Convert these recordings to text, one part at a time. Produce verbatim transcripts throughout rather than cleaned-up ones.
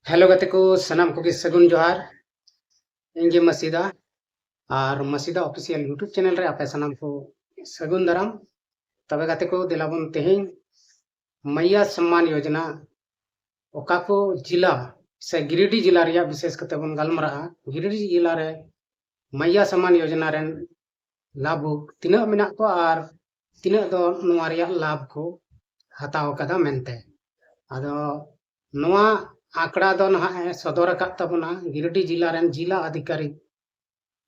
Hello ᱜᱟᱛᱮ ᱠᱚ, ᱥᱟᱱᱟᱢ ᱠᱚᱜᱮ ᱥᱟᱹᱜᱩᱱ ᱡᱚᱦᱟᱨ᱾ ᱤᱧ ᱜᱮ ᱢᱟᱹᱥᱤᱫᱟ, ᱟᱨ ᱢᱟᱹᱥᱤᱫᱟ ᱚᱯᱷᱤᱥᱤᱭᱟᱞ YouTube ᱪᱮᱱᱮᱞ ᱨᱮ ᱟᱯᱮ ᱥᱟᱱᱟᱢ ᱠᱚ ᱥᱟᱹᱜᱩᱱ ᱫᱟᱨᱟᱢ᱾ ᱛᱚᱵᱮ ᱜᱟᱛᱮ ᱠᱚ, ᱫᱮᱞᱟ ᱵᱚᱱ ᱛᱮᱦᱮᱧ ᱢᱟᱭᱭᱟ ᱥᱚᱢᱢᱟᱱ ᱭᱳᱡᱽᱱᱟ ᱚᱠᱟ ᱠᱚ ᱡᱤᱞᱟ ᱥᱮ ᱜᱤᱨᱤᱰᱤ ᱡᱤᱞᱟ ᱨᱮᱭᱟᱜ ᱵᱤᱥᱮᱥ ᱠᱟᱛᱮ ᱵᱚᱱ ᱜᱟᱞᱢᱟᱨᱟᱜᱼᱟ᱾ ᱜᱤᱨᱤᱰᱤ ᱡᱤᱞᱟ ᱨᱮ ᱢᱟᱭᱭᱟ ᱥᱚᱢᱢᱟᱱ ᱭᱳᱡᱽᱱᱟ ᱨᱮᱱ ᱞᱟᱵᱷᱩᱠ ᱛᱤᱱᱟᱹᱜ ᱢᱮᱱᱟᱜ ᱠᱚᱣᱟ ᱟᱨ ᱛᱤᱱᱟᱹᱜ ᱫᱚ ᱱᱚᱣᱟ ᱨᱮᱭᱟᱜ ᱞᱟᱵᱷ ᱠᱚ ᱦᱟᱛᱟᱣ ᱟᱠᱟᱫᱟ ᱢᱮᱱᱛᱮ᱾ ᱟᱫᱚ ᱱᱚᱣᱟ ᱟᱸᱠᱲᱟ ᱫᱚ ᱱᱟᱦᱟᱜ ᱮ ᱥᱚᱫᱚᱨ ᱟᱠᱟᱫ ᱛᱟᱵᱚᱱᱟ ᱜᱤᱨᱤᱰᱤ ᱡᱤᱞᱟ ᱨᱮᱱ ᱡᱤᱞᱟ ᱟᱫᱷᱤᱠᱟᱨᱤ,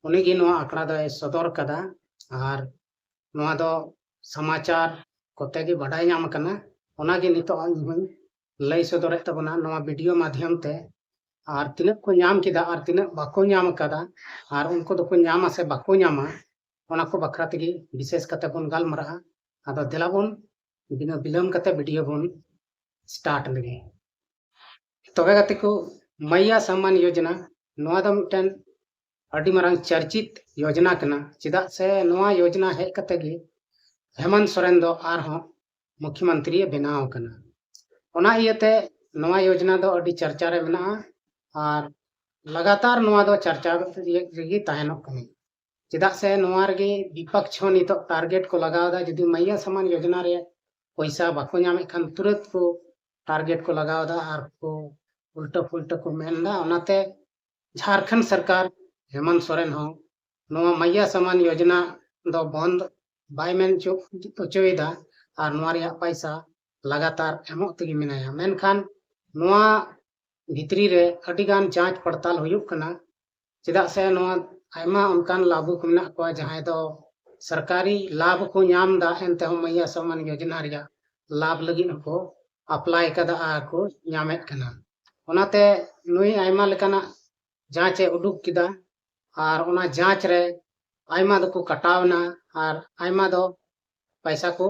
ᱩᱱᱤ ᱜᱮ ᱱᱚᱣᱟ ᱟᱸᱠᱲᱟ ᱫᱚᱭ ᱥᱚᱫᱚᱨ ᱠᱟᱫᱟ᱾ ᱟᱨ ᱱᱚᱣᱟ ᱫᱚ ᱥᱚᱢᱟᱪᱟᱨ ᱠᱚᱛᱮ ᱜᱮ ᱵᱟᱰᱟᱭ ᱧᱟᱢ ᱟᱠᱟᱱᱟ, ᱚᱱᱟ ᱜᱮ ᱱᱤᱛᱚᱜ ᱤᱧ ᱦᱚᱧ ᱞᱟᱹᱭ ᱥᱚᱫᱚᱨᱮᱫ ᱛᱟᱵᱚᱱᱟ ᱱᱚᱣᱟ ᱵᱷᱤᱰᱤᱭᱳ ᱢᱟᱫᱽᱫᱷᱚᱢ ᱛᱮ᱾ ᱟᱨ ᱛᱤᱱᱟᱹᱜ ᱠᱚ ᱧᱟᱢ ᱠᱮᱫᱟ ᱟᱨ ᱛᱤᱱᱟᱹᱜ ᱵᱟᱠᱚ ᱧᱟᱢ ᱟᱠᱟᱫᱟ, ᱟᱨ ᱩᱱᱠᱩ ᱫᱚᱠᱚ ᱧᱟᱢᱟ ᱥᱮ ᱵᱟᱠᱚ ᱧᱟᱢᱟ, ᱚᱱᱟ ᱠᱚ ᱵᱟᱠᱷᱨᱟ ᱛᱮᱜᱮ ᱵᱤᱥᱮᱥ ᱠᱟᱛᱮ ᱵᱚᱱ ᱜᱟᱞᱢᱟᱨᱟᱜᱼᱟ᱾ ᱟᱫᱚ ᱫᱮᱞᱟ ᱵᱚᱱ ᱵᱤᱱᱟᱹ ᱵᱤᱞᱚᱢ ᱠᱟᱛᱮ ᱵᱷᱤᱰᱤᱭᱳ ᱵᱚᱱ ᱥᱴᱟᱨᱴ ᱞᱮᱜᱮ᱾ ᱛᱚᱵᱮ ᱜᱟᱛᱮ ᱠᱚ, ᱢᱟᱭᱭᱟ ᱥᱚᱢᱢᱟᱱ ᱭᱳᱡᱽᱱᱟ, ᱱᱚᱣᱟ ᱫᱚ ᱢᱤᱫᱴᱮᱱ ᱟᱹᱰᱤ ᱢᱟᱨᱟᱝ ᱪᱟᱨᱪᱤᱛ ᱭᱳᱡᱽᱱᱟ ᱠᱟᱱᱟ, ᱪᱮᱫᱟᱜ ᱥᱮ ᱱᱚᱣᱟ ᱭᱳᱡᱽᱱᱟ ᱦᱮᱡ ᱠᱟᱛᱮ ᱜᱮ ᱦᱮᱢᱚᱱᱛ ᱥᱚᱨᱮᱱ ᱫᱚ ᱟᱨᱦᱚᱸ ᱢᱩᱠᱷᱭᱚᱢᱚᱱᱛᱨᱤᱭ ᱵᱮᱱᱟᱣ ᱟᱠᱟᱱᱟ᱾ ᱚᱱᱟ ᱤᱭᱟᱹᱛᱮ ᱱᱚᱣᱟ ᱭᱳᱡᱽᱱᱟ ᱫᱚ ᱟᱹᱰᱤ ᱪᱟᱨᱪᱟ ᱨᱮ ᱢᱮᱱᱟᱜᱼᱟ ᱟᱨ ᱞᱟᱜᱟᱛᱟᱨ ᱱᱚᱣᱟ ᱫᱚ ᱪᱟᱨᱪᱟ ᱨᱮᱜᱮ ᱛᱟᱦᱮᱱᱚᱜ ᱠᱟᱱᱟ᱾ ᱪᱮᱫᱟᱜ ᱥᱮ ᱱᱚᱣᱟ ᱨᱮᱜᱮ ᱵᱤᱯᱚᱠᱷ ᱦᱚᱸ ᱱᱤᱛᱚᱜ ᱴᱟᱨᱜᱮᱴ ᱠᱚ ᱞᱟᱜᱟᱣ ᱮᱫᱟ, ᱡᱩᱫᱤ ᱢᱟᱭᱭᱟ ᱥᱚᱢᱢᱟᱱ ᱭᱳᱡᱽᱱᱟ ᱨᱮ ᱯᱚᱭᱥᱟ ᱵᱟᱠᱚ ᱧᱟᱢᱮᱫ ᱠᱷᱟᱱ ᱛᱩᱨᱟᱹᱛ ᱠᱚ ᱴᱟᱨᱜᱮᱴ ᱠᱚ ᱞᱟᱜᱟᱣ ᱮᱫᱟ ᱟᱨ ᱠᱚ ᱩᱞᱴᱟᱹ ᱯᱩᱞᱴᱟᱹ ᱠᱚ ᱢᱮᱱ ᱮᱫᱟ᱾ ᱚᱱᱟᱛᱮ ᱡᱷᱟᱲᱠᱷᱚᱸᱰ ᱥᱚᱨᱠᱟᱨ ᱦᱮᱢᱚᱱᱛ ᱥᱚᱨᱮᱱ ᱦᱚᱸ ᱱᱚᱣᱟ ᱢᱟᱭᱭᱟ ᱥᱚᱢᱢᱟᱱ ᱭᱳᱡᱽᱱᱟ ᱫᱚ ᱵᱚᱱᱫ ᱵᱟᱭ ᱢᱮᱱ ᱦᱚᱪᱚ-, ᱦᱚᱪᱚᱭᱮᱫᱟ ᱟᱨ ᱱᱚᱣᱟ ᱨᱮᱭᱟᱜ ᱯᱚᱭᱥᱟ ᱞᱟᱜᱟᱛᱟᱨ ᱮᱢᱚᱜ ᱛᱮᱜᱮ ᱢᱮᱱᱟᱭᱟ᱾ ᱢᱮᱱᱠᱷᱟᱱ ᱱᱚᱣᱟ ᱵᱷᱤᱛᱨᱤ ᱨᱮ ᱟᱹᱰᱤᱜᱟᱱ ᱡᱟᱸᱪ ᱯᱟᱲᱛᱟᱞ ᱦᱩᱭᱩᱜ ᱠᱟᱱᱟ, ᱪᱮᱫᱟᱜ ᱥᱮ ᱱᱚᱣᱟ ᱟᱭᱢᱟ ᱚᱱᱠᱟᱱ ᱞᱟᱵᱷᱩᱠ ᱢᱮᱱᱟᱜ ᱠᱚᱣᱟ ᱡᱟᱦᱟᱸᱭ ᱫᱚ ᱥᱚᱨᱠᱟᱨᱤ ᱞᱟᱵᱷ ᱠᱚ ᱧᱟᱢ ᱮᱫᱟ, ᱮᱱᱛᱮᱦᱚᱸ ᱢᱟᱭᱭᱟ ᱥᱚᱢᱢᱟᱱ ᱭᱳᱡᱽᱱᱟ ᱨᱮᱭᱟᱜ ᱞᱟᱵᱷ ᱞᱟᱹᱜᱤᱫ ᱦᱚᱸᱠᱚ ᱟᱯᱞᱟᱭ ᱠᱟᱫᱟ ᱟᱨ ᱠᱚ ᱧᱟᱢᱮᱫ ᱠᱟᱱᱟ᱾ ᱚᱱᱟᱛᱮ ᱱᱩᱭ ᱟᱭᱢᱟ ᱞᱮᱠᱟᱱᱟᱜ ᱡᱟᱸᱪ ᱮ ᱩᱰᱩᱠ ᱠᱮᱫᱟ ᱟᱨ ᱚᱱᱟ ᱡᱟᱸᱪ ᱨᱮ ᱟᱭᱢᱟ ᱫᱚᱠᱚ ᱠᱟᱴᱟᱣ ᱮᱱᱟ ᱟᱨ ᱟᱭᱢᱟ ᱫᱚ ᱯᱚᱭᱥᱟ ᱠᱚ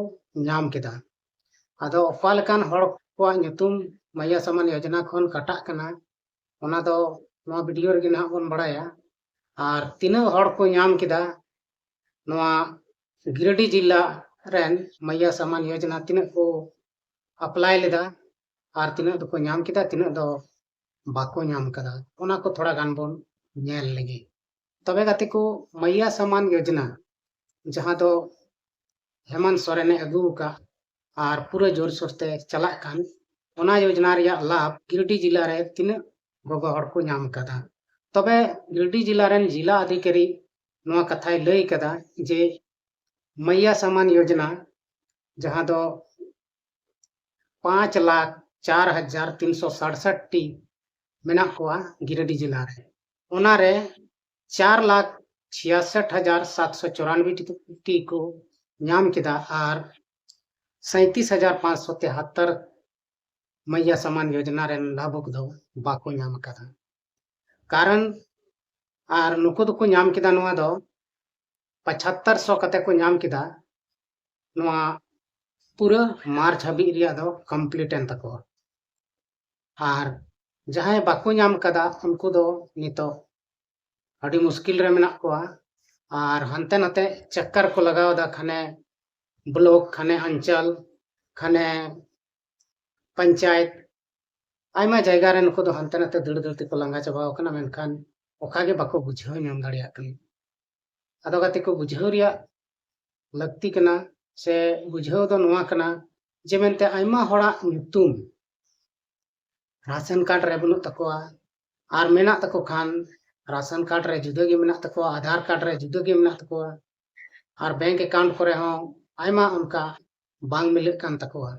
ᱧᱟᱢ ᱠᱮᱫᱟ᱾ ᱟᱫᱚ ᱚᱠᱟ ᱞᱮᱠᱟᱱ ᱦᱚᱲ ᱠᱚᱣᱟᱜ ᱧᱩᱛᱩᱢ ᱢᱟᱭᱭᱟ ᱥᱚᱢᱢᱟᱱ ᱭᱳᱡᱽᱱᱟ ᱠᱷᱚᱱ ᱠᱟᱴᱟᱜ ᱠᱟᱱᱟ, ᱚᱱᱟ ᱫᱚ ᱱᱚᱣᱟ ᱵᱷᱤᱰᱤᱭᱳ ᱨᱮᱜᱮ ᱱᱟᱦᱟᱜ ᱵᱚᱱ ᱵᱟᱲᱟᱭᱟ᱾ ᱟᱨ ᱛᱤᱱᱟᱹᱜ ᱦᱚᱲ ᱠᱚ ᱧᱟᱢ ᱠᱮᱫᱟ ᱱᱚᱣᱟ ᱜᱤᱨᱤᱰᱤ ᱡᱤᱞᱟ ᱨᱮᱱ ᱢᱟᱭᱭᱟ ᱥᱚᱢᱢᱟᱱ ᱭᱳᱡᱽᱱᱟ, ᱛᱤᱱᱟᱹᱜ ᱠᱚ ᱟᱯᱞᱟᱭ ᱞᱮᱫᱟ ᱟᱨ ᱛᱤᱱᱟᱹᱜ ᱫᱚᱠᱚ ᱧᱟᱢ ᱠᱮᱫᱟ, ᱛᱤᱱᱟᱹᱜ ᱫᱚ ᱵᱟᱠᱚ ᱧᱟᱢ ᱠᱟᱫᱟ, ᱚᱱᱟ ᱠᱚ ᱛᱷᱚᱲᱟ ᱜᱟᱱ ᱵᱚᱱ ᱧᱮᱞ ᱞᱮᱜᱮ᱾ ᱛᱚᱵᱮ ᱜᱟᱛᱮ ᱠᱚ, ᱢᱟᱭᱭᱟ ᱥᱟᱢᱟᱱ ᱭᱳᱡᱽᱱᱟ, ᱡᱟᱦᱟᱸ ᱫᱚ ᱦᱮᱢᱟᱱᱛ ᱥᱚᱨᱮᱱᱮ ᱟᱹᱜᱩ ᱟᱠᱟᱫ ᱟᱨ ᱯᱩᱨᱟᱹ ᱡᱳᱨᱥᱳᱨ ᱛᱮ ᱪᱟᱞᱟᱜ ᱠᱟᱱ, ᱚᱱᱟ ᱭᱳᱡᱽᱱᱟ ᱨᱮᱭᱟᱜ ᱞᱟᱵᱷ ᱜᱤᱨᱤᱰᱤ ᱡᱮᱞᱟ ᱨᱮ ᱛᱤᱱᱟᱹᱜ ᱜᱚᱜᱚ ᱦᱚᱲ ᱠᱚ ᱧᱟᱢ ᱠᱟᱫᱟ? ᱛᱚᱵᱮ ᱜᱤᱨᱤᱰᱤ ᱡᱮᱞᱟ ᱨᱮᱱ ᱡᱮᱞᱟ ᱟᱫᱷᱤᱠᱟᱨᱤ ᱱᱚᱣᱟ ᱠᱟᱛᱷᱟᱭ ᱞᱟᱹᱭ ᱠᱟᱫᱟ ᱡᱮ ᱢᱟᱭᱭᱟ ᱥᱟᱢᱟᱱ ᱭᱳᱡᱽᱱᱟ, ᱡᱟᱦᱟᱸ ᱫᱚ ᱯᱟᱸᱪ ᱞᱟᱠᱷ ᱪᱟᱨ ᱦᱟᱡᱟᱨ ᱛᱤᱱᱥᱚ ᱥᱟᱲᱥᱟᱴ ᱴᱤ ᱢᱮᱱᱟᱜ ᱠᱚᱣᱟ ᱜᱤᱨᱤᱰᱤ ᱡᱮᱞᱟ ᱨᱮ, ᱚᱱᱟᱨᱮ ᱪᱟᱨ ᱞᱟᱠᱷ ᱪᱷᱤᱭᱟᱥᱚᱴ ᱦᱟᱡᱟᱨ ᱥᱟᱛᱥᱚ ᱪᱚᱨᱟᱱᱵᱮ ᱴᱤ ᱠᱚ ᱧᱟᱢ ᱠᱮᱫᱟ ᱟᱨ ᱥᱟᱸᱭᱛᱤᱥ ᱦᱟᱡᱟᱨ ᱯᱟᱸᱪᱥᱚ ᱛᱮᱦᱟᱛᱛᱚᱨ ᱢᱟᱭᱭᱟ ᱥᱟᱢᱟᱱ ᱭᱳᱡᱽᱱᱟ ᱨᱮᱱ ᱞᱟᱵᱷᱩᱠ ᱫᱚ ᱵᱟᱠᱚ ᱧᱟᱢ ᱟᱠᱟᱫᱟ᱾ ᱠᱟᱨᱚᱱ, ᱟᱨ ᱱᱩᱠᱩ ᱫᱚᱠᱚ ᱧᱟᱢ ᱠᱮᱫᱟ ᱱᱚᱣᱟ ᱫᱚ ᱯᱟᱪᱷᱟᱛᱛᱚᱨ ᱥᱚ ᱠᱟᱛᱮ ᱠᱚ ᱧᱟᱢ ᱠᱮᱫᱟ᱾ ᱱᱚᱣᱟ ᱯᱩᱨᱟᱹ ᱢᱟᱨᱪ ᱦᱟᱹᱵᱤᱡ ᱨᱮᱭᱟᱜ ᱫᱚ ᱠᱚᱢᱯᱞᱤᱴ ᱮᱱ ᱛᱟᱠᱚᱣᱟ᱾ ᱟᱨ ᱡᱟᱦᱟᱸᱭ ᱵᱟᱠᱚ ᱧᱟᱢ ᱠᱟᱫᱟ, ᱩᱱᱠᱩ ᱫᱚ ᱱᱤᱛᱚᱜ ᱟᱹᱰᱤ ᱢᱩᱥᱠᱤᱞ ᱨᱮ ᱢᱮᱱᱟᱜ ᱠᱚᱣᱟ᱾ ᱟᱨ ᱦᱟᱱᱛᱮ ᱱᱟᱛᱮ ᱪᱟᱠᱠᱟᱨ ᱠᱚ ᱞᱟᱜᱟᱣ ᱮᱫᱟ, ᱠᱷᱟᱱᱮ ᱵᱞᱚᱠ, ᱠᱷᱟᱱᱮ ᱟᱧᱪᱚᱞ, ᱠᱷᱟᱱᱮ ᱯᱚᱧᱪᱟᱭᱮᱛ, ᱟᱭᱢᱟ ᱡᱟᱭᱜᱟ ᱨᱮ ᱱᱩᱠᱩ ᱫᱚ ᱦᱟᱱᱛᱮ ᱱᱟᱛᱮ ᱫᱟᱹᱲ ᱫᱟᱹᱲ ᱛᱮᱠᱚ ᱞᱟᱸᱜᱟ ᱪᱟᱵᱟᱣ ᱠᱟᱱᱟ, ᱢᱮᱱᱠᱷᱟᱱ ᱚᱠᱟ ᱜᱮ ᱵᱟᱠᱚ ᱵᱩᱡᱷᱟᱹᱣ ᱧᱟᱢ ᱫᱟᱲᱮᱭᱟᱜ ᱠᱟᱱᱟ᱾ ᱟᱫᱚ ᱜᱟᱛᱮ ᱠᱚ, ᱵᱩᱡᱷᱟᱹᱣ ᱨᱮᱭᱟᱜ ᱞᱟᱹᱠᱛᱤ ᱠᱟᱱᱟ, ᱥᱮ ᱵᱩᱡᱷᱟᱹᱣ ᱫᱚ ᱱᱚᱣᱟ ᱠᱟᱱᱟ ᱡᱮ ᱢᱮᱱᱛᱮ ᱟᱭᱢᱟ ᱦᱚᱲᱟᱜ ᱧᱩᱛᱩᱢ ᱨᱟᱥᱚᱱ ᱠᱟᱨᱰ ᱨᱮ ᱵᱟᱹᱱᱩᱜ ᱛᱟᱠᱚᱣᱟ, ᱟᱨ ᱢᱮᱱᱟᱜ ᱛᱟᱠᱚ ᱠᱷᱟᱱ ᱨᱟᱥᱚᱱ ᱠᱟᱨᱰ ᱨᱮ ᱡᱩᱫᱟᱹ ᱜᱮ ᱢᱮᱱᱟᱜ ᱛᱟᱠᱚᱣᱟ, ᱟᱫᱷᱟᱨ ᱠᱟᱨᱰ ᱨᱮ ᱡᱩᱫᱟᱹ ᱜᱮ ᱢᱮᱱᱟᱜ ᱛᱟᱠᱚᱣᱟ, ᱟᱨ ᱵᱮᱝᱠ ᱮᱠᱟᱣᱩᱱᱴ ᱠᱚᱨᱮ ᱦᱚᱸ ᱟᱭᱢᱟ ᱚᱱᱠᱟ ᱵᱟᱝ ᱢᱤᱞᱟᱹᱜ ᱠᱟᱱ ᱛᱟᱠᱚᱣᱟ᱾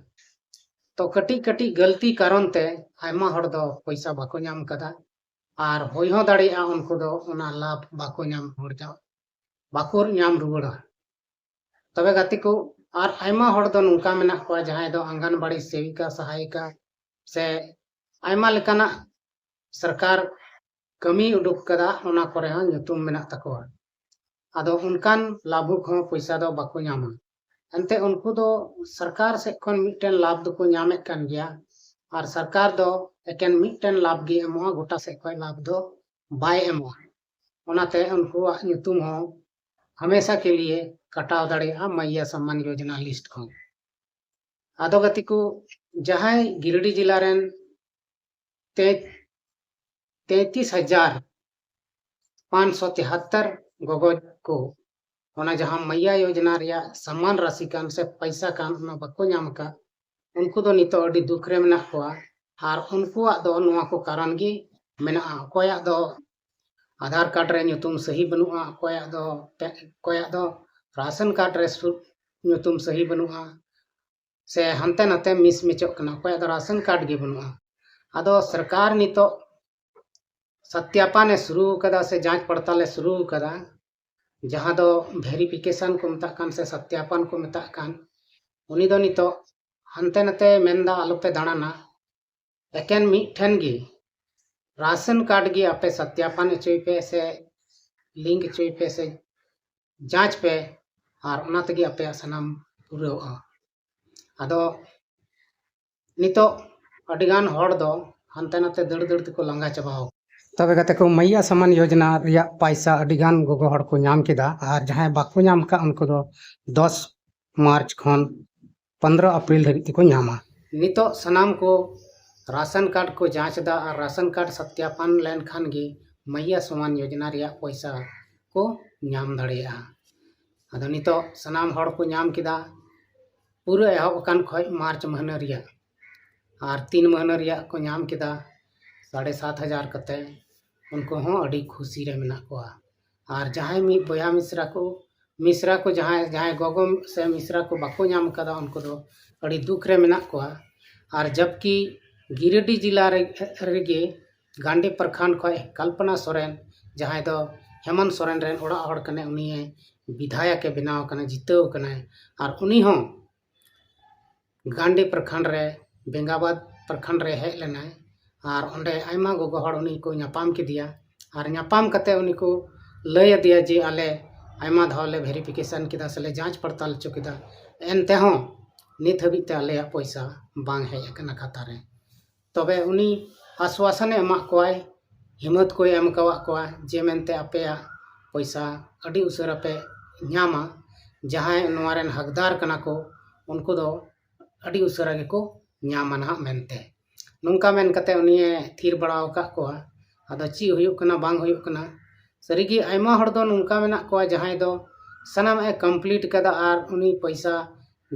ᱛᱚ ᱠᱟᱹᱴᱤᱡ ᱠᱟᱹᱴᱤᱡ ᱜᱟᱹᱞᱛᱤ ᱠᱟᱨᱚᱱ ᱛᱮ ᱟᱭᱢᱟ ᱦᱚᱲ ᱫᱚ ᱯᱚᱭᱥᱟ ᱵᱟᱠᱚ ᱧᱟᱢ ᱠᱟᱫᱟ, ᱟᱨ ᱦᱩᱭ ᱦᱚᱸ ᱫᱟᱲᱮᱭᱟᱜᱼᱟ ᱩᱱᱠᱩ ᱫᱚ ᱚᱱᱟ ᱞᱟᱵᱷ ᱵᱟᱠᱚ ᱧᱟᱢ ᱨᱩᱣᱟᱹᱲ ᱫᱟ-, ᱵᱟᱠᱚ ᱧᱟᱢ ᱨᱩᱣᱟᱹᱲᱟ᱾ ᱛᱚᱵᱮ ᱜᱟᱛᱮ ᱠᱚ, ᱟᱨ ᱟᱭᱢᱟ ᱦᱚᱲ ᱫᱚ ᱱᱚᱝᱠᱟ ᱢᱮᱱᱟᱜ ᱠᱚᱣᱟ ᱡᱟᱦᱟᱸᱭ ᱫᱚ ᱟᱝᱜᱟᱱᱵᱟᱲᱤ ᱥᱮᱵᱤᱠᱟ, ᱥᱟᱦᱟᱭᱤᱠᱟ ᱥᱮ ᱟᱭᱢᱟ ᱞᱮᱠᱟᱱᱟᱜ ᱥᱚᱨᱠᱟᱨ ᱠᱟᱹᱢᱤ ᱩᱰᱩᱠ ᱠᱟᱫᱟ, ᱚᱱᱟ ᱠᱚᱨᱮ ᱦᱚᱸ ᱧᱩᱛᱩᱢ ᱢᱮᱱᱟᱜ ᱛᱟᱠᱚᱣᱟ᱾ ᱟᱫᱚ ᱚᱱᱠᱟᱱ ᱞᱟᱵᱷᱩᱠ ᱦᱚᱸ ᱯᱚᱭᱥᱟ ᱫᱚ ᱵᱟᱠᱚ ᱧᱟᱢᱟ᱾ ᱮᱱᱛᱮ ᱩᱱᱠᱩ ᱫᱚ ᱥᱚᱨᱠᱟᱨ ᱥᱮᱫ ᱠᱷᱚᱱ ᱢᱤᱫᱴᱮᱱ ᱞᱟᱵᱷ ᱫᱚᱠᱚ ᱧᱟᱢᱮᱫ ᱠᱟᱱ ᱜᱮᱭᱟ, ᱟᱨ ᱥᱚᱨᱠᱟᱨ ᱫᱚ ᱮᱠᱮᱱ ᱢᱤᱫᱴᱮᱱ ᱞᱟᱵᱷ ᱜᱮ ᱮᱢᱚᱜᱼᱟ, ᱜᱚᱴᱟ ᱥᱮᱫ ᱠᱷᱚᱱ ᱞᱟᱵᱷ ᱫᱚ ᱵᱟᱭ ᱮᱢᱚᱜᱼᱟ᱾ ᱚᱱᱟᱛᱮ ᱩᱱᱠᱩᱣᱟᱜ ᱧᱩᱛᱩᱢ ᱦᱚᱸ ᱦᱟᱢᱮᱥᱟ ᱠᱮ ᱞᱤᱭᱮ ᱠᱟᱴᱟᱣ ᱫᱟᱲᱮᱭᱟᱜᱼᱟ ᱢᱟᱭᱭᱟ ᱥᱟᱢᱢᱟᱱ ᱭᱳᱡᱽᱱᱟ ᱞᱤᱥᱴ ᱠᱷᱚᱱ᱾ ᱟᱫᱚ ᱜᱟᱛᱮ ᱠᱚ, ᱡᱟᱦᱟᱸᱭ ᱜᱤᱨᱤᱰᱤ ᱡᱮᱞᱟ ᱨᱮᱱ ᱛᱮ ᱛᱮᱸᱛᱤᱥ ᱦᱟᱡᱟᱨ ᱯᱟᱸᱪᱥᱚ ᱛᱤᱦᱟᱛᱛᱚᱨ ᱜᱚᱜᱚ ᱠᱚ ᱚᱱᱟ ᱡᱟᱦᱟᱸ ᱢᱟᱭᱟ ᱭᱳᱡᱚᱱᱟ ᱨᱮᱭᱟᱜ ᱥᱟᱢᱟᱱ ᱨᱟᱥᱤ ᱠᱟᱱ ᱥᱮ ᱯᱚᱭᱥᱟ ᱠᱟᱱ, ᱚᱱᱟ ᱵᱟᱠᱚ ᱧᱟᱢ ᱟᱠᱟᱫ, ᱩᱱᱠᱩ ᱫᱚ ᱱᱤᱛᱚᱜ ᱟᱹᱰᱤ ᱫᱩᱠ ᱨᱮ ᱢᱮᱱᱟᱜ ᱠᱚᱣᱟ᱾ ᱟᱨ ᱩᱱᱠᱩᱣᱟᱜ ᱫᱚ ᱱᱚᱣᱟ ᱠᱚ ᱠᱟᱨᱚᱱ ᱜᱮ ᱢᱮᱱᱟᱜᱼᱟ᱾ ᱚᱠᱚᱭᱟᱜ ᱫᱚ ᱟᱫᱷᱟᱨ ᱠᱟᱨᱰ ᱨᱮ ᱧᱩᱛᱩᱢ ᱥᱟᱹᱦᱤ ᱵᱟᱹᱱᱩᱜᱼᱟ, ᱚᱠᱚᱭᱟᱜ ᱫᱚ, ᱚᱠᱚᱭᱟᱜ ᱫᱚ ᱨᱟᱥᱚᱱ ᱠᱟᱨᱰ ᱨᱮ ᱥᱩ-, ᱧᱩᱛᱩᱢ ᱥᱟᱹᱦᱤ ᱵᱟᱹᱱᱩᱜᱼᱟ, ᱥᱮ ᱦᱟᱱᱛᱮ ᱱᱟᱛᱮ ᱢᱤᱥ ᱢᱮᱪᱚᱜ ᱠᱟᱱᱟ, ᱚᱠᱚᱭᱟᱜ ᱫᱚ ᱨᱟᱥᱚᱱ ᱠᱟᱨᱰ ᱜᱮ ᱵᱟᱹᱱᱩᱜᱼᱟ᱾ ᱟᱫᱚ ᱥᱚᱨᱠᱟᱨ ᱱᱤᱛᱚᱜ ᱥᱚᱛᱭᱟᱯᱟᱱ ᱮ ᱥᱩᱨᱩ ᱟᱠᱟᱫᱟ ᱥᱮ ᱡᱟᱸᱪ ᱯᱟᱲᱛᱟᱞ ᱮ ᱥᱩᱨᱩ ᱟᱠᱟᱫᱟ, ᱡᱟᱦᱟᱸ ᱫᱚ ᱵᱷᱮᱨᱤᱯᱷᱤᱠᱮᱥᱚᱱ ᱠᱚ ᱢᱮᱛᱟᱜ ᱠᱟᱱ ᱥᱮ ᱥᱚᱛᱭᱟᱯᱟᱱ ᱠᱚ ᱢᱮᱛᱟᱜ ᱠᱟᱱ, ᱩᱱᱤ ᱫᱚ ᱱᱤᱛᱚᱜ ᱦᱟᱱᱛᱮ ᱱᱟᱛᱮ ᱢᱮᱱᱫᱟ ᱟᱞᱚᱯᱮ ᱫᱟᱬᱟᱱᱟ, ᱮᱠᱮᱱ ᱢᱤᱫ ᱴᱷᱮᱱ ᱜᱮ ᱨᱟᱥᱚᱱ ᱠᱟᱨᱰ ᱜᱮ ᱟᱯᱮ ᱥᱚᱛᱭᱟᱯᱟᱱ ᱦᱚᱪᱚᱭ ᱯᱮ ᱥᱮ ᱞᱤᱝᱠ ᱦᱚᱪᱚᱭ ᱯᱮ ᱥᱮ ᱡᱟᱸᱪ ᱯᱮ, ᱟᱨ ᱚᱱᱟ ᱛᱮᱜᱮ ᱟᱯᱮᱭᱟᱜ ᱥᱟᱱᱟᱢ ᱯᱩᱨᱟᱹᱣᱜᱼᱟ᱾ ᱟᱫᱚ ᱱᱤᱛᱚᱜ ᱟᱹᱰᱤᱜᱟᱱ ᱦᱚᱲ ᱫᱚ ᱦᱟᱱᱛᱮ ᱱᱟᱛᱮ ᱫᱟᱹᱲ ᱫᱟᱹᱲ ᱛᱮᱠᱚ ᱞᱟᱸᱜᱟ ᱪᱟᱵᱟᱣ᱾ ᱛᱚᱵᱮ ᱜᱟᱛᱮ ᱠᱚ, ᱢᱟᱭᱭᱟ ᱥᱟᱢᱟᱱ ᱭᱳᱡᱚᱱᱟ ᱨᱮᱭᱟᱜ ᱯᱟᱭᱥᱟ ᱟᱹᱰᱤᱜᱟᱱ ᱜᱚᱜᱚ ᱦᱚᱲ ᱠᱚ ᱧᱟᱢ ᱠᱮᱫᱟ, ᱟᱨ ᱡᱟᱦᱟᱸᱭ ᱵᱟᱠᱚ ᱧᱟᱢ ᱟᱠᱟᱫ, ᱩᱱᱠᱩ ᱫᱚ ᱫᱚᱥ ᱢᱟᱨᱪ ᱠᱷᱚᱱ ᱯᱚᱱᱫᱽᱨᱚ ᱮᱯᱨᱤᱞ ᱫᱷᱟᱹᱵᱤᱡ ᱛᱮᱠᱚ ᱧᱟᱢᱟ᱾ ᱱᱤᱛᱚᱜ ᱥᱟᱱᱟᱢ ᱠᱚ ᱨᱟᱥᱚᱱ ᱠᱟᱨᱰ ᱠᱚ ᱡᱟᱸᱪ ᱮᱫᱟ, ᱟᱨ ᱨᱟᱥᱚᱱ ᱠᱟᱨᱰ ᱥᱚᱛᱭᱟᱯᱟᱱ ᱞᱮᱱᱠᱷᱟᱱ ᱜᱮ ᱢᱟᱭᱭᱟ ᱥᱟᱢᱟᱱ ᱭᱳᱡᱚᱱᱟ ᱨᱮᱭᱟᱜ ᱯᱚᱭᱥᱟ ᱠᱚ ᱧᱟᱢ ᱫᱟᱲᱮᱭᱟᱜᱼᱟ᱾ ᱟᱫᱚ ᱱᱤᱛᱚᱜ ᱥᱟᱱᱟᱢ ᱦᱚᱲ ᱠᱚ ᱧᱟᱢ ᱠᱮᱫᱟ, ᱯᱩᱨᱟᱹ ᱮᱦᱚᱵ ᱟᱠᱟᱱ ᱠᱷᱚᱱ ᱢᱟᱨᱪ ᱢᱟᱹᱦᱱᱟᱹ ᱨᱮᱭᱟᱜ, ᱟᱨ ᱛᱤᱱ ᱢᱟᱹᱦᱱᱟᱹ ᱨᱮᱭᱟᱜ ᱠᱚ ᱧᱟᱢ ᱠᱮᱫᱟ ᱥᱟᱲᱮ ᱥᱟᱛ ᱦᱟᱡᱟᱨ ᱠᱟᱛᱮ᱾ ᱩᱱᱠᱩ ᱦᱚᱸ ᱟᱹᱰᱤ ᱠᱷᱩᱥᱤ ᱨᱮ ᱢᱮᱱᱟᱜ ᱠᱚᱣᱟ᱾ ᱟᱨ ᱡᱟᱦᱟᱸᱭ ᱢᱤᱫ ᱵᱚᱭᱦᱟ ᱢᱤᱥᱨᱟ ᱠᱚ, ᱢᱤᱥᱨᱟ ᱠᱚ ᱡᱟᱦᱟᱸᱭ, ᱡᱟᱦᱟᱸᱭ ᱜᱚᱜᱚ ᱥᱮ ᱢᱤᱥᱨᱟ ᱠᱚ ᱵᱟᱠᱚ ᱧᱟᱢ ᱟᱠᱟᱫᱟ, ᱩᱱᱠᱩ ᱫᱚ ᱟᱹᱰᱤ ᱫᱩᱠ ᱨᱮ ᱢᱮᱱᱟᱜ ᱠᱚᱣᱟ᱾ ᱟᱨ ᱡᱟᱵᱠᱤ ᱜᱤᱨᱤᱰᱤ ᱡᱮᱞᱟ ᱨᱮ, ᱨᱮᱜᱮ ᱜᱟᱱᱰᱤ ᱯᱨᱚᱠᱷᱚᱸᱰ ᱠᱷᱚᱱ ᱠᱚᱞᱯᱚᱱᱟ ᱥᱚᱨᱮᱱ, ᱡᱟᱦᱟᱸᱭ ᱫᱚ ᱦᱮᱢᱚᱱᱛ ᱥᱚᱨᱮᱱ ᱨᱮᱱ ᱚᱲᱟᱜ ᱦᱚᱲ ᱠᱟᱱᱟᱭ, ᱩᱱᱤᱭᱮ ᱵᱤᱫᱷᱟᱭᱚᱠ ᱮ ᱵᱮᱱᱟᱣ ᱟᱠᱟᱱᱟ, ᱡᱤᱛᱟᱹᱣ ᱟᱠᱟᱱᱟᱭ᱾ ᱟᱨ ᱩᱱᱤ ᱦᱚᱸ ᱜᱟᱱᱰᱤ ᱯᱨᱚᱠᱷᱚᱸᱰ ᱨᱮ, ᱵᱮᱝᱜᱟᱵᱟᱫᱽ ᱯᱨᱚᱠᱷᱚᱸᱰ ᱨᱮ ᱦᱮᱡ ᱞᱮᱱᱟᱭ᱾ ᱟᱨ ᱚᱸᱰᱮ ᱟᱭᱢᱟ ᱜᱚᱜᱚ ᱦᱚᱲ ᱩᱱᱤ ᱠᱚ ᱧᱟᱯᱟᱢ ᱠᱮᱫᱮᱭᱟ᱾ ᱟᱨ ᱧᱟᱯᱟᱢ ᱠᱟᱛᱮ ᱩᱱᱤ ᱠᱚ ᱞᱟᱹᱭ ᱟᱫᱮᱭᱟ ᱡᱮ ᱟᱞᱮ ᱟᱭᱢᱟ ᱫᱷᱟᱣ ᱞᱮ ᱵᱷᱮᱨᱤᱯᱷᱤᱠᱮᱥᱚᱱ ᱠᱮᱫᱟ ᱥᱮᱞᱮ ᱡᱟᱸᱪ ᱯᱟᱲᱛᱟᱞ ᱦᱚᱪᱚ ᱠᱮᱫᱟ, ᱮᱱᱛᱮᱦᱚᱸ ᱱᱤᱛ ᱦᱟᱹᱵᱤᱡ ᱛᱮ ᱟᱞᱮᱭᱟᱜ ᱯᱚᱭᱥᱟ ᱵᱟᱝ ᱦᱮᱡ ᱟᱠᱟᱱᱟ ᱠᱷᱟᱛᱟ ᱨᱮ᱾ ᱛᱚᱵᱮ ᱩᱱᱤ ᱟᱥᱣᱟᱥᱚᱱᱮ ᱮᱢᱟᱜ ᱠᱚᱣᱟᱭ, ᱦᱤᱢᱢᱚᱛ ᱠᱚᱭ ᱮᱢ ᱟᱠᱟᱣᱟᱫ ᱠᱚᱣᱟ ᱡᱮ ᱢᱮᱱᱛᱮ ᱟᱯᱮᱭᱟᱜ ᱯᱚᱭᱥᱟ ᱟᱹᱰᱤ ᱩᱥᱟᱹᱨᱟ ᱯᱮ ᱧᱟᱢᱟ, ᱡᱟᱦᱟᱸᱭ ᱱᱚᱣᱟ ᱨᱮᱱ ᱦᱚᱠᱫᱟᱨ ᱠᱟᱱᱟ ᱠᱚ, ᱩᱱᱠᱩ ᱫᱚ ᱟᱹᱰᱤ ᱩᱥᱟᱹᱨᱟ ᱜᱮᱠᱚ ᱧᱟᱢᱟ ᱱᱟᱦᱟᱜ ᱢᱮᱱᱛᱮ᱾ ᱱᱚᱝᱠᱟ ᱢᱮᱱ ᱠᱟᱛᱮ ᱩᱱᱤᱭᱮ ᱛᱷᱤᱨ ᱵᱟᱲᱟ ᱟᱠᱟᱫ ᱠᱚᱣᱟ᱾ ᱟᱫᱚ ᱪᱮᱫ ᱦᱩᱭᱩᱜ ᱠᱟᱱᱟ, ᱵᱟᱝ ᱦᱩᱭᱩᱜ ᱠᱟᱱᱟ᱾ ᱥᱟᱹᱨᱤᱜᱮ ᱟᱭᱢᱟ ᱦᱚᱲ ᱫᱚ ᱱᱚᱝᱠᱟ ᱢᱮᱱᱟᱜ ᱠᱚᱣᱟ, ᱡᱟᱦᱟᱸᱭ ᱫᱚ ᱥᱟᱱᱟᱢᱟᱜ ᱮ complete ᱠᱟᱫᱟ ᱟᱨ ᱩᱱᱤ ᱯᱚᱭᱥᱟ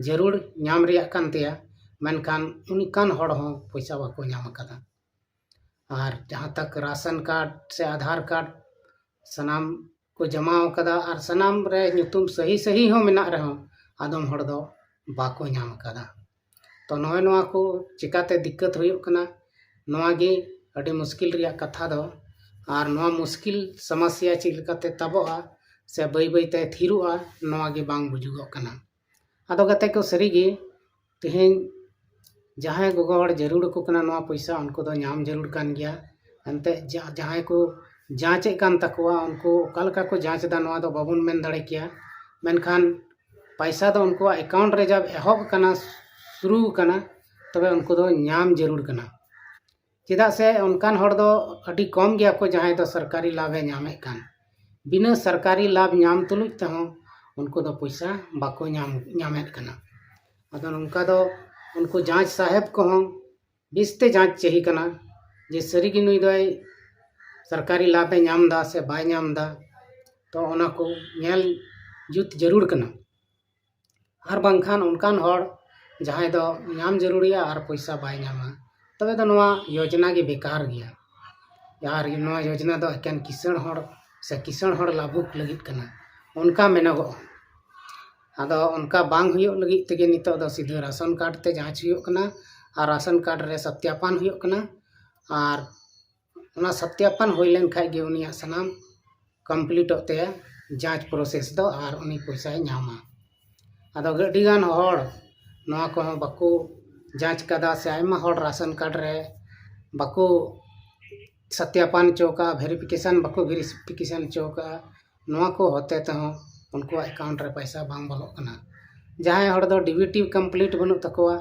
ᱡᱟᱹᱨᱩᱲ ᱧᱟᱢ ᱨᱮᱭᱟᱜ ᱠᱟᱱ ᱛᱟᱭᱟ, ᱢᱮᱱᱠᱷᱟᱱ ᱚᱱᱠᱟᱱ ᱦᱚᱲ ᱦᱚᱸ ᱯᱚᱭᱥᱟ ᱵᱟᱠᱚ ᱧᱟᱢ ᱟᱠᱟᱫᱟ᱾ ᱟᱨ ᱡᱟᱦᱟᱸ ᱛᱟᱠ ᱨᱟᱥᱚᱱ ᱠᱟᱨᱰ ᱥᱮ ᱟᱫᱷᱟᱨ ᱠᱟᱨᱰ ᱥᱟᱱᱟᱢ ᱠᱚ ᱡᱚᱢᱟ ᱟᱠᱟᱫᱟ ᱟᱨ ᱥᱟᱱᱟᱢ ᱨᱮ ᱧᱩᱛᱩᱢ ᱥᱟᱹᱦᱤ ᱥᱟᱹᱦᱤ ᱦᱚᱸ ᱢᱮᱱᱟᱜ ᱨᱮᱦᱚᱸ, ᱟᱫᱚᱢ ᱦᱚᱲ ᱫᱚ ᱵᱟᱠᱚ ᱧᱟᱢ ᱟᱠᱟᱫᱟ᱾ ᱛᱚ ᱱᱚᱜᱼᱚᱭ ᱱᱚᱣᱟ ᱠᱚ ᱪᱤᱠᱟᱛᱮ ᱫᱤᱠᱠᱟᱛ ᱦᱩᱭᱩᱜ ᱠᱟᱱᱟ, ᱱᱚᱣᱟ ᱜᱮ ᱟᱹᱰᱤ ᱢᱩᱥᱠᱤᱞ ᱨᱮᱭᱟᱜ ᱠᱟᱛᱷᱟ ᱫᱚ᱾ ᱟᱨ ᱱᱚᱣᱟ ᱢᱩᱥᱠᱤᱞ ᱥᱚᱢᱚᱥᱥᱟ ᱪᱮᱫ ᱞᱮᱠᱟᱛᱮ ᱛᱟᱵᱚᱜᱼᱟ ᱥᱮ ᱵᱟᱹᱭ ᱵᱟᱹᱭ ᱛᱮ ᱛᱷᱤᱨᱚᱜᱼᱟ, ᱱᱚᱣᱟ ᱜᱮ ᱵᱟᱝ ᱵᱩᱡᱩᱜᱚᱜ ᱠᱟᱱᱟ᱾ ᱟᱫᱚ ᱜᱟᱛᱮ ᱠᱚ, ᱥᱟᱹᱨᱤᱜᱮ ᱛᱮᱦᱮᱧ ᱡᱟᱦᱟᱸᱭ ᱜᱚᱜᱚ ᱦᱚᱲ ᱡᱟᱹᱨᱩᱲ ᱟᱠᱚ ᱠᱟᱱᱟ ᱱᱚᱣᱟ ᱯᱚᱭᱥᱟ, ᱩᱱᱠᱩ ᱫᱚ ᱧᱟᱢ ᱡᱟᱹᱨᱩᱲ ᱠᱟᱱ ᱜᱮᱭᱟ᱾ ᱮᱱᱛᱮᱫ ᱡᱟ-, ᱡᱟᱦᱟᱸᱭ ᱠᱚ ᱡᱟᱸᱪᱮᱫ ᱠᱟᱱ ᱛᱟᱠᱚᱣᱟ, ᱩᱱᱠᱩ ᱚᱠᱟ ᱞᱮᱠᱟ ᱠᱚ ᱡᱟᱸᱪ ᱮᱫᱟ, ᱱᱚᱣᱟ ᱫᱚ ᱵᱟᱵᱚᱱ ᱢᱮᱱ ᱫᱟᱲᱮ ᱠᱮᱭᱟ᱾ ᱢᱮᱱᱠᱷᱟᱱ ᱯᱚᱭᱥᱟ ᱫᱚ ᱩᱱᱠᱩᱣᱟᱜ account ᱨᱮ ᱡᱟᱵ ᱮᱦᱚᱵ ᱟᱠᱟᱱᱟ, ᱥᱩᱨᱩ ᱟᱠᱟᱱᱟ, ᱛᱚᱵᱮ ᱩᱱᱠᱩ ᱫᱚ ᱧᱟᱢ ᱡᱟᱹᱨᱩᱲ ᱠᱟᱱᱟ᱾ ᱪᱮᱫᱟᱜ ᱥᱮ ᱚᱱᱠᱟᱱ ᱦᱚᱲ ᱫᱚ ᱟᱹᱰᱤ ᱠᱚᱢ ᱜᱮᱭᱟ ᱠᱚ, ᱡᱟᱦᱟᱸᱭ ᱫᱚ ᱥᱚᱨᱠᱟᱨᱤ ᱞᱟᱵᱷ ᱮ ᱧᱟᱢᱮᱫ ᱠᱟᱱ᱾ ᱵᱤᱱᱟᱹ ᱥᱚᱨᱠᱟᱨᱤ ᱞᱟᱵᱷ ᱧᱟᱢ ᱛᱩᱞᱩᱡ ᱛᱮᱦᱚᱸ ᱩᱱᱠᱩ ᱫᱚ ᱯᱚᱭᱥᱟ ᱵᱟᱠᱚ ᱧᱟᱢ, ᱧᱟᱢᱮᱫ ᱠᱟᱱᱟ᱾ ᱟᱫᱚ ᱱᱚᱝᱠᱟ ᱫᱚ ᱩᱱᱠᱩ ᱡᱟᱸᱪ ᱥᱟᱦᱮᱵᱽ ᱠᱚᱦᱚᱸ ᱵᱮᱥᱛᱮ ᱡᱟᱸᱪ ᱪᱟᱹᱦᱤ ᱠᱟᱱᱟ ᱡᱮ ᱥᱟᱹᱨᱤᱜᱮ ᱱᱩᱭ ᱫᱚᱭ ᱥᱚᱨᱠᱟᱨᱤ ᱞᱟᱵᱷ ᱮ ᱧᱟᱢ ᱮᱫᱟ ᱥᱮ ᱵᱟᱭ ᱧᱟᱢ ᱮᱫᱟ᱾ ᱛᱚ ᱚᱱᱟ ᱠᱚ ᱧᱮᱞ ᱡᱩᱛ ᱡᱟᱹᱨᱩᱲ ᱠᱟᱱᱟ᱾ ᱟᱨ ᱵᱟᱝᱠᱷᱟᱱ ᱚᱱᱠᱟᱱ ᱦᱚᱲ ᱡᱟᱦᱟᱸᱭ ᱫᱚ ᱧᱟᱢ ᱡᱟᱹᱨᱩᱲᱤᱭᱟ ᱟᱨ ᱯᱚᱭᱥᱟ ᱵᱟᱭ ᱧᱟᱢᱟ, ᱛᱚᱵᱮ ᱫᱚ ᱱᱚᱣᱟ ᱭᱳᱡᱽᱱᱟ ᱜᱮ ᱵᱮᱠᱟᱨ ᱜᱮᱭᱟ᱾ ᱟᱨ ᱱᱚᱣᱟ ᱭᱳᱡᱽᱱᱟ ᱫᱚ ᱮᱠᱮᱱ ᱠᱤᱥᱟᱹᱬ ᱦᱚᱲ ᱥᱮ ᱠᱤᱥᱟᱹᱬ ᱦᱚᱲ ᱞᱟᱹᱵᱩᱫ ᱞᱟᱹᱜᱤᱫ ᱠᱟᱱᱟ, ᱚᱱᱠᱟ ᱢᱮᱱᱚᱜᱚᱜᱼᱟ᱾ ᱟᱫᱚ ᱚᱱᱠᱟ ᱵᱟᱝ ᱦᱩᱭᱩᱜ ᱞᱟᱹᱜᱤᱫ ᱛᱮᱜᱮ ᱱᱤᱛᱚᱜ ᱫᱚ ᱥᱤᱫᱷᱟᱹ ᱨᱟᱥᱚᱱ ᱠᱟᱨᱰ ᱛᱮ ᱡᱟᱸᱪ ᱦᱩᱭᱩᱜ ᱠᱟᱱᱟ ᱟᱨ ᱨᱟᱥᱚᱱ ᱠᱟᱨᱰ ᱨᱮ ᱥᱚᱛᱭᱟᱯᱟᱱ ᱦᱩᱭᱩᱜ ᱠᱟᱱᱟ᱾ ᱟᱨ ᱚᱱᱟ ᱥᱚᱛᱭᱟᱯᱟᱱ ᱦᱩᱭ ᱞᱮᱱ ᱠᱷᱟᱡ ᱜᱮ ᱩᱱᱤᱭᱟᱜ ᱥᱟᱱᱟᱢ ᱠᱚᱢᱯᱞᱤᱴᱚᱜ ᱛᱟᱭᱟ ᱡᱟᱸᱪ ᱯᱨᱚᱥᱮᱥ ᱫᱚ, ᱟᱨ ᱩᱱᱤ ᱯᱚᱭᱥᱟᱭ ᱧᱟᱢᱟ᱾ ᱟᱫᱚ ᱟᱹᱰᱤᱜᱟᱱ ᱦᱚᱲ ᱱᱚᱣᱟ ᱠᱚᱦᱚᱸ ᱵᱟᱠᱚ ᱡᱟᱸᱪ ᱠᱟᱫᱟ, ᱥᱮ ᱟᱭᱢᱟ ᱦᱚᱲ ᱨᱟᱥᱚᱱ ᱠᱟᱨᱰ ᱨᱮ ᱵᱟᱠᱚ ᱥᱚᱛᱭᱟᱯᱟᱱ ᱦᱚᱪᱚ ᱠᱟᱜᱼᱟ, ᱵᱷᱮᱨᱤᱯᱷᱤᱠᱮᱥᱚᱱ ᱵᱟᱠᱚ ᱵᱷᱮᱨᱤᱯᱷᱤᱠᱮᱥᱚᱱ ᱦᱚᱪᱚ ᱠᱟᱜᱼᱟ᱾ ᱱᱚᱣᱟ ᱠᱚ ᱦᱚᱛᱮ ᱛᱮᱦᱚᱸ ᱩᱱᱠᱩᱣᱟᱜ ᱮᱠᱟᱣᱩᱱᱴ ᱨᱮ ᱯᱚᱭᱥᱟ ᱵᱟᱝ ᱵᱚᱞᱚᱜ ᱠᱟᱱᱟ᱾ ᱡᱟᱦᱟᱸᱭ ᱦᱚᱲ ᱫᱚ ᱰᱤᱵᱤᱴᱤ ᱠᱚᱢᱯᱞᱤᱴ ᱵᱟᱹᱱᱩᱜ ᱛᱟᱠᱚᱣᱟ,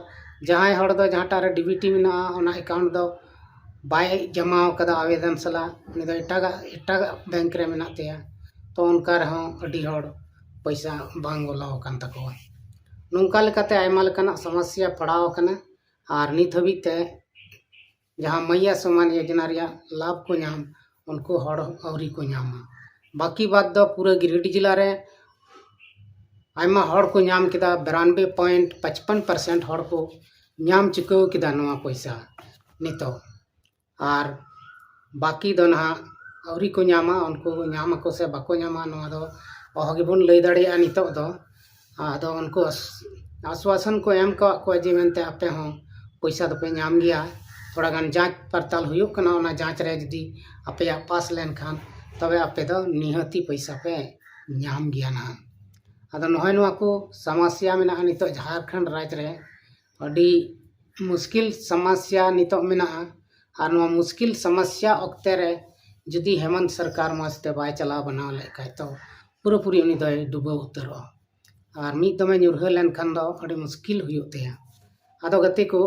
ᱡᱟᱦᱟᱸᱭ ᱦᱚᱲ ᱫᱚ ᱡᱟᱦᱟᱸᱴᱟᱜ ᱨᱮ ᱰᱤᱵᱤᱴᱤ ᱢᱮᱱᱟᱜᱼᱟ, ᱚᱱᱟ ᱮᱠᱟᱣᱩᱱᱴ ᱫᱚ ᱵᱟᱭ ᱡᱚᱢᱟ ᱟᱠᱟᱫᱟ ᱟᱵᱮᱫᱚᱱ ᱥᱟᱞᱟᱜ, ᱩᱱᱤ ᱫᱚ ᱮᱴᱟᱜᱟᱜ, ᱮᱴᱟᱜᱟᱜ ᱵᱮᱝᱠ ᱨᱮ ᱢᱮᱱᱟᱜ ᱛᱟᱭᱟ, ᱛᱚ ᱚᱱᱠᱟ ᱨᱮᱦᱚᱸ ᱟᱹᱰᱤ ᱦᱚᱲ ᱯᱚᱭᱥᱟ ᱵᱟᱝ ᱵᱚᱞᱚ ᱟᱠᱟᱱ ᱛᱟᱠᱚᱣᱟ᱾ ᱱᱚᱝᱠᱟ ᱞᱮᱠᱟᱛᱮ ᱟᱭᱢᱟ ᱞᱮᱠᱟᱱᱟᱜ ᱥᱚᱢᱚᱥᱥᱟ ᱯᱟᱲᱟᱣ ᱟᱠᱟᱱᱟ᱾ ᱟᱨ ᱱᱤᱛ ᱦᱟᱹᱵᱤᱡ ᱛᱮ ᱡᱟᱦᱟᱸ ᱢᱟᱹᱭᱭᱟ ᱥᱚᱢᱟᱱ ᱭᱳᱡᱽᱱᱟ ᱨᱮᱭᱟᱜ ᱞᱟᱵᱷ ᱠᱚ ᱧᱟᱢ, ᱩᱱᱠᱩ ᱦᱚᱲ ᱟᱹᱣᱨᱤ ᱠᱚ ᱧᱟᱢᱟ᱾ ᱵᱟᱹᱠᱤ ᱵᱟᱫᱽ ᱫᱚ ᱯᱩᱨᱟᱹ ᱜᱤᱨᱤᱰᱤ ᱡᱮᱞᱟ ᱨᱮ ᱟᱭᱢᱟ ᱦᱚᱲ ᱠᱚ ᱧᱟᱢ ᱠᱮᱫᱟ, ᱵᱤᱨᱟᱱᱵᱮ ᱯᱚᱭᱮᱱᱴ ᱯᱟᱸᱪᱯᱟᱱ ᱯᱟᱨᱥᱮᱱᱴ ᱦᱚᱲ ᱠᱚ ᱧᱟᱢ ᱪᱩᱠᱟᱹᱣ ᱠᱮᱫᱟ ᱱᱚᱣᱟ ᱯᱚᱭᱥᱟ ᱱᱤᱛᱚᱜ᱾ ᱟᱨ ᱵᱟᱹᱠᱤ ᱫᱚ ᱱᱟᱦᱟᱜ ᱟᱹᱣᱨᱤ ᱠᱚ ᱧᱟᱢᱟ, ᱩᱱᱠᱩ ᱧᱟᱢ ᱟᱠᱚ ᱥᱮ ᱵᱟᱠᱚ ᱧᱟᱢᱟ, ᱱᱚᱣᱟ ᱫᱚ ᱚᱦᱚ ᱜᱮᱵᱚᱱ ᱞᱟᱹᱭ ᱫᱟᱲᱮᱭᱟᱜᱼᱟ ᱱᱤᱛᱚᱜ ᱫᱚ᱾ ᱟᱫᱚ ᱩᱱᱠᱩ ᱟᱥ-, ᱟᱥᱣᱟᱥᱚᱱ ᱠᱚ ᱮᱢ ᱠᱟᱜ ᱠᱚᱣᱟ ᱡᱮ ᱢᱮᱱᱛᱮ ᱟᱯᱮ ᱦᱚᱸ ᱯᱚᱭᱥᱟ ᱫᱚᱯᱮ ᱧᱟᱢ ᱜᱮᱭᱟ, ᱛᱷᱚᱲᱟ ᱜᱟᱱ ᱡᱟᱸᱪ ᱯᱟᱲᱛᱟᱞ ᱦᱩᱭᱩᱜ ᱠᱟᱱᱟ, ᱚᱱᱟ ᱡᱟᱸᱪ ᱨᱮ ᱡᱩᱫᱤ ᱟᱯᱮᱭᱟᱜ ᱯᱟᱥ ᱞᱮᱱᱠᱷᱟᱱ ᱛᱚᱵᱮ ᱟᱯᱮ ᱫᱚ ᱱᱤᱦᱟᱹᱛᱤ ᱯᱚᱭᱥᱟ ᱯᱮ ᱧᱟᱢ ᱜᱮᱭᱟ ᱱᱟᱦᱟᱜ᱾ ᱟᱫᱚ ᱱᱚᱜᱼᱚᱭ ᱱᱚᱣᱟ ᱠᱚ ᱥᱚᱢᱚᱥᱭᱟ ᱢᱮᱱᱟᱜᱼᱟ ᱱᱤᱛᱚᱜ ᱡᱷᱟᱲᱠᱷᱚᱸᱰ ᱨᱟᱡᱽ ᱨᱮ, ᱟᱹᱰᱤ ᱢᱩᱥᱠᱤᱞ ᱥᱚᱢᱚᱥᱭᱟ ᱱᱤᱛᱚᱜ ᱢᱮᱱᱟᱜᱼᱟ᱾ ᱟᱨ ᱱᱚᱣᱟ ᱢᱩᱥᱠᱤᱞ ᱥᱚᱢᱚᱥᱭᱟ ᱚᱠᱛᱮ ᱨᱮ ᱡᱩᱫᱤ ᱦᱮᱢᱚᱱᱛ ᱥᱚᱨᱠᱟᱨ ᱢᱚᱡᱽ ᱛᱮ ᱵᱟᱭ ᱪᱟᱞᱟᱣ ᱵᱟᱱᱟᱣ ᱞᱮᱫ ᱠᱷᱟᱡ ᱛᱚ ᱯᱩᱨᱟᱹᱯᱩᱨᱤ ᱩᱱᱤ ᱫᱚᱭ ᱰᱩᱵᱟᱹᱣ ᱩᱛᱟᱹᱨᱚᱜᱼᱟ᱾ ᱟᱨ ᱢᱤᱫ ᱫᱚᱢᱮ ᱧᱩᱨᱦᱟᱹ ᱞᱮᱱᱠᱷᱟᱱ ᱫᱚ ᱟᱹᱰᱤ ᱢᱩᱥᱠᱤᱞ ᱦᱩᱭᱩᱜ ᱛᱟᱭᱟ᱾ ᱟᱫᱚ ᱜᱟᱛᱮ ᱠᱚ,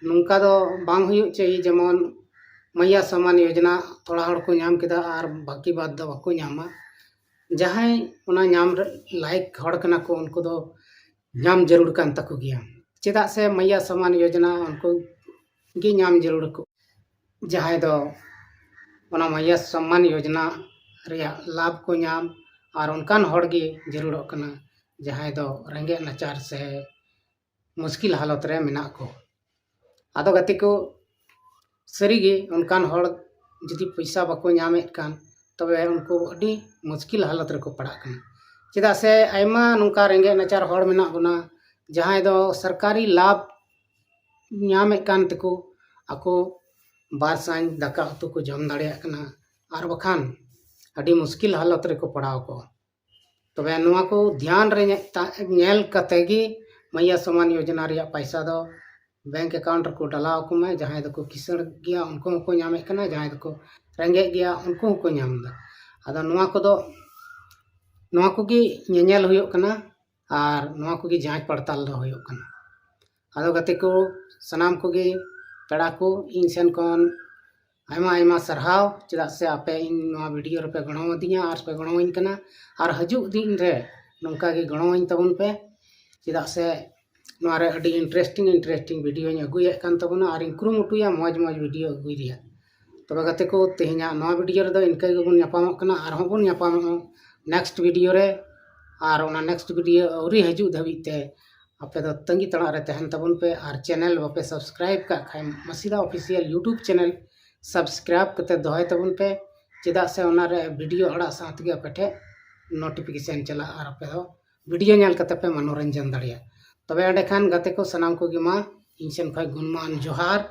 ᱱᱚᱝᱠᱟ ᱫᱚ ᱵᱟᱝ ᱦᱩᱭᱩᱜ ᱪᱟᱹᱦᱤ, ᱡᱮᱢᱚᱱ ᱢᱟᱹᱭᱭᱟ ᱥᱚᱢᱟᱱ ᱭᱳᱡᱽᱱᱟ ᱛᱷᱚᱲᱟ ᱦᱚᱲ ᱠᱚ ᱧᱟᱢ ᱠᱮᱫᱟ ᱟᱨ ᱵᱟᱹᱠᱤ ᱵᱟᱫ ᱫᱚ ᱵᱟᱠᱚ ᱧᱟᱢᱟ᱾ ᱡᱟᱦᱟᱸᱭ ᱚᱱᱟ ᱧᱟᱢ ᱨᱮ ᱞᱟᱭᱤᱠ ᱦᱚᱲ ᱠᱟᱱᱟ ᱠᱚ, ᱩᱱᱠᱩ ᱫᱚ ᱧᱟᱢ ᱡᱟᱹᱨᱩᱲ ᱠᱟᱱ ᱛᱟᱠᱚ ᱜᱮᱭᱟ᱾ ᱪᱮᱫᱟᱜ ᱥᱮ ᱢᱟᱹᱭᱭᱟ ᱥᱚᱢᱟᱱ ᱭᱳᱡᱽᱱᱟ ᱩᱱᱠᱩ ᱜᱮ ᱧᱟᱢ ᱡᱟᱹᱨᱩᱲ ᱠᱚ, ᱡᱟᱦᱟᱸᱭ ᱫᱚ ᱚᱱᱟ ᱢᱟᱹᱭᱭᱟ ᱥᱚᱢᱢᱟᱱ ᱭᱳᱡᱽᱱᱟ ᱨᱮᱭᱟᱜ ᱞᱟᱵᱷ ᱠᱚ ᱧᱟᱢ, ᱟᱨ ᱚᱱᱠᱟᱱ ᱦᱚᱲ ᱜᱮ ᱡᱟᱹᱨᱩᱲᱚᱜ ᱠᱟᱱᱟ ᱡᱟᱦᱟᱸᱭ ᱫᱚ ᱨᱮᱸᱜᱮᱡ ᱱᱟᱪᱟᱨ ᱥᱮ ᱢᱩᱥᱠᱤᱞ ᱦᱟᱞᱚᱛ ᱨᱮ ᱢᱮᱱᱟᱜ ᱠᱚ᱾ ᱟᱫᱚ ᱜᱟᱛᱮ ᱠᱚ, ᱥᱟᱹᱨᱤᱜᱮ ᱚᱱᱠᱟᱱ ᱦᱚᱲ ᱡᱩᱫᱤ ᱯᱚᱭᱥᱟ ᱵᱟᱠᱚ ᱧᱟᱢᱮᱫ ᱠᱟᱱ, ᱛᱚᱵᱮ ᱩᱱᱠᱩ ᱟᱹᱰᱤ ᱢᱩᱥᱠᱤᱞ ᱦᱟᱞᱚᱛ ᱨᱮᱠᱚ ᱯᱟᱲᱟᱜ ᱠᱟᱱᱟ᱾ ᱪᱮᱫᱟᱜ ᱥᱮ ᱟᱭᱢᱟ ᱱᱚᱝᱠᱟ ᱨᱮᱸᱜᱮᱡ ᱱᱟᱪᱟᱨ ᱦᱚᱲ ᱢᱮᱱᱟᱜ ᱵᱚᱱᱟ, ᱡᱟᱦᱟᱸᱭ ᱫᱚ ᱥᱚᱨᱠᱟᱨᱤ ᱞᱟᱵᱷ ᱧᱟᱢᱮᱫ ᱠᱟᱱ ᱛᱮᱠᱚ ᱟᱠᱚ ᱵᱟᱨ ᱥᱟᱸᱡ ᱫᱟᱠᱟ ᱩᱛᱩ ᱠᱚ ᱡᱚᱢ ᱫᱟᱲᱮᱭᱟᱜ ᱠᱟᱱᱟ, ᱟᱨ ᱵᱟᱠᱷᱟᱱ ᱟᱹᱰᱤ ᱢᱩᱥᱠᱤᱞ ᱦᱟᱞᱚᱛ ᱨᱮᱠᱚ ᱯᱟᱲᱟᱣ ᱠᱚᱜᱼᱟ᱾ ᱛᱚᱵᱮ ᱱᱚᱣᱟ ᱠᱚ ᱫᱷᱮᱭᱟᱱ ᱨᱮ ᱧᱮ-, ᱛᱟ-, ᱧᱮᱞ ᱠᱟᱛᱮ ᱜᱮ ᱢᱟᱹᱭᱭᱟ ᱥᱚᱢᱟᱱ ᱭᱳᱡᱽᱱᱟ ᱨᱮᱭᱟᱜ ᱯᱟᱭᱥᱟ ᱫᱚ ᱵᱮᱝᱠ ᱮᱠᱟᱣᱩᱱᱴ ᱨᱮᱠᱚ ᱰᱟᱞᱟᱣ ᱟᱠᱚ ᱢᱟ᱾ ᱡᱟᱦᱟᱸᱭ ᱫᱚᱠᱚ ᱠᱤᱥᱟᱹᱬ ᱜᱮᱭᱟ, ᱩᱱᱠᱩ ᱦᱚᱸᱠᱚ ᱧᱟᱢᱮᱫ ᱠᱟᱱᱟ, ᱡᱟᱦᱟᱸᱭ ᱫᱚᱠᱚ ᱨᱮᱸᱜᱮᱡ ᱜᱮᱭᱟ, ᱩᱱᱠᱩ ᱦᱚᱸᱠᱚ ᱧᱟᱢ ᱮᱫᱟ᱾ ᱟᱫᱚ ᱱᱚᱣᱟ ᱠᱚᱫᱚ, ᱱᱚᱣᱟ ᱠᱚᱜᱮ ᱧᱮᱧᱮᱞ ᱦᱩᱭᱩᱜ ᱠᱟᱱᱟ ᱟᱨ ᱱᱚᱣᱟ ᱠᱚᱜᱮ ᱡᱟᱸᱪ ᱯᱟᱲᱛᱟᱞ ᱫᱚ ᱦᱩᱭᱩᱜ ᱠᱟᱱᱟ᱾ ᱟᱫᱚ ᱜᱟᱛᱮ ᱠᱚ, ᱥᱟᱱᱟᱢ ᱠᱚᱜᱮ ᱯᱮᱲᱟ ᱠᱚ ᱤᱧ ᱥᱮᱱ ᱠᱷᱚᱱ ᱟᱭᱢᱟ ᱟᱭᱢᱟ ᱥᱟᱨᱦᱟᱣ, ᱪᱮᱫᱟᱜ ᱥᱮ ᱟᱯᱮ ᱤᱧ ᱱᱚᱣᱟ ᱵᱷᱤᱰᱤᱭᱳ ᱨᱮᱯᱮ ᱜᱚᱲᱚ ᱟᱹᱫᱤᱧᱟ ᱟᱨ ᱯᱮ ᱜᱚᱲᱚᱣᱟᱹᱧ ᱠᱟᱱᱟ᱾ ᱟᱨ ᱦᱤᱡᱩᱜ ᱫᱤᱱ ᱨᱮ ᱱᱚᱝᱠᱟ ᱜᱮ ᱜᱚᱲᱚᱣᱟᱹᱧ ᱛᱟᱵᱚᱱ ᱯᱮ, ᱪᱮᱫᱟᱜ ᱥᱮ ᱱᱚᱣᱟ ᱨᱮ ᱟᱹᱰᱤ interesting interesting videoᱧ ᱟᱹᱜᱩᱭᱮᱫ ᱠᱟᱱ ᱛᱟᱵᱚᱱᱟ ᱟᱨᱤᱧ ᱠᱩᱨᱩᱢᱩᱴᱩᱭᱟ ᱢᱚᱡᱽ ᱢᱚᱡᱽ video ᱟᱹᱜᱩᱭ ᱨᱮᱭᱟᱜ᱾ ᱛᱚᱵᱮ ᱜᱟᱛᱮ ᱠᱚ, ᱛᱮᱦᱮᱧᱟᱜ ᱱᱚᱣᱟ video ᱨᱮᱫᱚ ᱤᱱᱠᱟᱹ ᱜᱮᱵᱚᱱ ᱧᱟᱯᱟᱢᱚᱜ ᱠᱟᱱᱟ, ᱟᱨᱦᱚᱸ ᱵᱚᱱ ᱧᱟᱯᱟᱢᱚᱜᱼᱟ next video ᱨᱮ᱾ ᱟᱨ ᱚᱱᱟ next video ᱟᱹᱣᱨᱤ ᱦᱤᱡᱩᱜ ᱫᱷᱟᱹᱵᱤᱡ ᱛᱮ ᱟᱯᱮ ᱫᱚ ᱛᱟᱺᱜᱤ ᱛᱟᱲᱟᱜ ᱨᱮ ᱛᱟᱦᱮᱱ ᱛᱟᱵᱚᱱ ᱯᱮ᱾ ᱟᱨ channel ᱵᱟᱯᱮ subscribe ᱠᱟᱜ ᱠᱷᱟᱱ ᱢᱟᱹᱥᱤᱫᱟ Official YouTube channel subscribe ᱠᱟᱛᱮ ᱫᱚᱦᱚᱭ ᱛᱟᱵᱚᱱ ᱯᱮ, ᱪᱮᱫᱟᱜ ᱥᱮ ᱚᱱᱟ ᱨᱮ video ᱟᱲᱟᱜ ᱥᱟᱶ ᱛᱮᱜᱮ ᱟᱯᱮ ᱴᱷᱮᱱ notification ᱪᱟᱞᱟᱜᱼᱟ ᱟᱨ ᱟᱯᱮ ᱫᱚ video ᱧᱮᱞ ᱠᱟᱛᱮ ᱯᱮ ᱢᱚᱱᱚᱨᱚᱧᱡᱚᱱ ᱫᱟᱲᱮᱭᱟᱜᱼᱟ᱾ ᱛᱚᱵᱮ ᱮᱸᱰᱮᱠᱷᱟᱱ ᱜᱟᱛᱮ ᱠᱚ ᱥᱟᱱᱟᱢ ᱠᱚᱜᱮ ᱢᱟ ᱤᱧ ᱥᱮᱱ ᱠᱷᱚᱱ ᱜᱩᱱᱢᱟᱱ ᱡᱚᱦᱟᱨ᱾